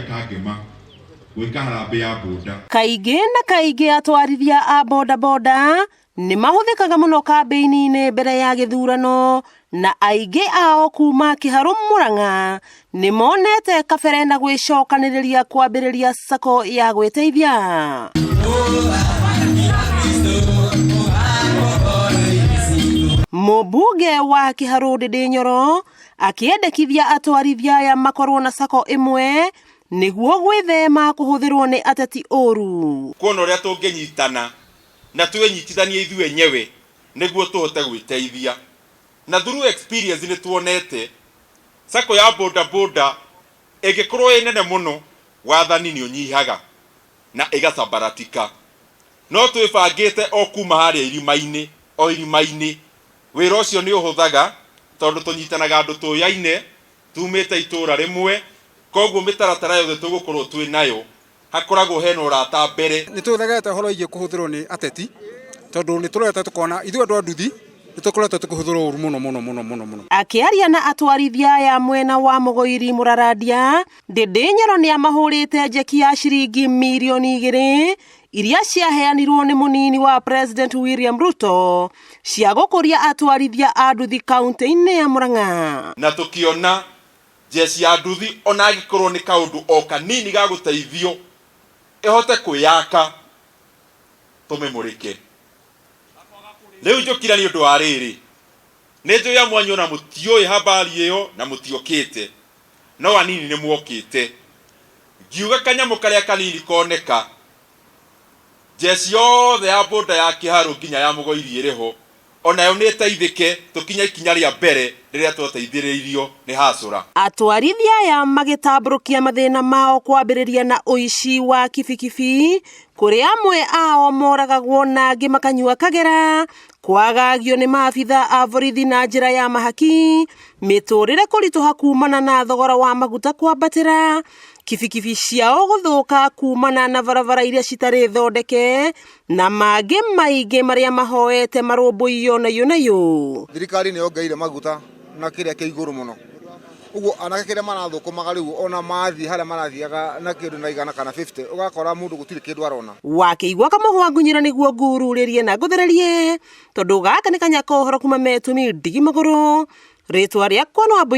Kangema gwĩka harambĩ ya boda. Kaingĩ na kaingĩ atwarithia a bodaboda nĩ mahũthĩkaga mũno kambĩini-inĩ mbere ya gĩthurano na aingĩ ao kuma Kĩharũ Murang'a nĩ monete kabere na gwĩcokanĩrĩria kwambĩrĩria sacco ya gwĩteithia. Mũmbunge wa Kĩharũ Ndĩndĩ Nyoro akĩendekithia atwarithia aya makorwo na sacco ĩmwe nĩguo gwĩthema kũhũthĩrwo nĩ ateti ũru. Kuona ũrĩa tũngĩnyitana na twĩnyitithanie ithuĩ enyewe nĩguo tũhote gwĩteithia. Na through experience nĩ tuonete sacco ya boda boda ĩngĩkorwo ĩ nene mũno wathani nĩ ũnyihaga na ĩgacambaratika. No twĩbangĩte o kuma harĩa irima-inĩ o irima-inĩ. Wĩra ũcio nĩ ũhũthaga tondũ tũnyitanaga andũ tũyaine tumĩte itũra rĩmwe, koguo mĩtaratara yothe tũgũkorwo twĩ nayo hakoragwo hena ũrata mbere. Nĩ tũregete ũhoro wĩgiĩ kũhũthĩrwo nĩ ateti tondũ nĩ tũrorete tũkona ithuĩ andũ a nduthi nĩ tũkoretwo tũkĩhũthĩrwo ũru mũno mũno mũno mũno mũno. Akĩaria na atwarithia aya mwena wa Mũgũiri Mũrarandia, Ndĩndĩ Nyoro nĩamahũrĩte njeki ya ciringi mirioni 2 iria ciaheanirwo nĩ mũnini wa President William Ruto cia gũkũria atwarithia a nduthi kaunti-inĩ ya Murang'a. Na tũkĩona jeshi ya nduthi ona angĩkorwo nĩ kaũndũ o kanini ga gũteithio ĩhote kwĩyaka tũmĩmũrĩke. Rĩu njũkira nĩ ũndũ wa rĩrĩ, nĩ njũĩ amwe anyu ona mũtiũĩ habari ĩyo na mũtiokĩte, no anini nĩ mwokĩte. Ngiuga kanyamũ karĩa kanini koneka, jeshi yothe ya boda ya Kĩharũ nginya ya Mũgoiri ĩrĩ ho, onayo nĩ ĩteithĩke tũkinye ikinya rĩa mbere rĩrĩa twateithĩrĩirio nĩ hacũra. Atwarithia aya magĩtambũrũkia mathĩna mao kwambĩrĩria na ũici wa kibikibi kũrĩa amwe ao moragagwo na angĩ makanyua kagera, kwagagio nĩ maabitha a borithi na njĩra ya mahaki, mĩtũrĩre kũritũha kumana na thogora wa maguta kwambatĩra, kibikibi ciao gũthũka kumana na barabara iria citarĩ thondeke na mangĩ maingĩ marĩa mahoete marũmbũiyo nayo nayo. Thirikari nĩ yongereire maguta na kĩrĩa kĩ igũrũ mũno, ũguo anake kĩrĩa marathũkũmaga rĩu ona mathiĩ harĩa marathiaga na kĩndũ na 100 kana 50 ũgakora mũndũ gũtirĩ kĩndũ arona. Wakĩigua kamũhwa ngunyĩra nĩguo ngururĩrie na ngũthererie tondũ gaka nĩ kanya ka ũhoro kuma metumi ndigi magũrũ rĩtwa rĩakwa no Wambui.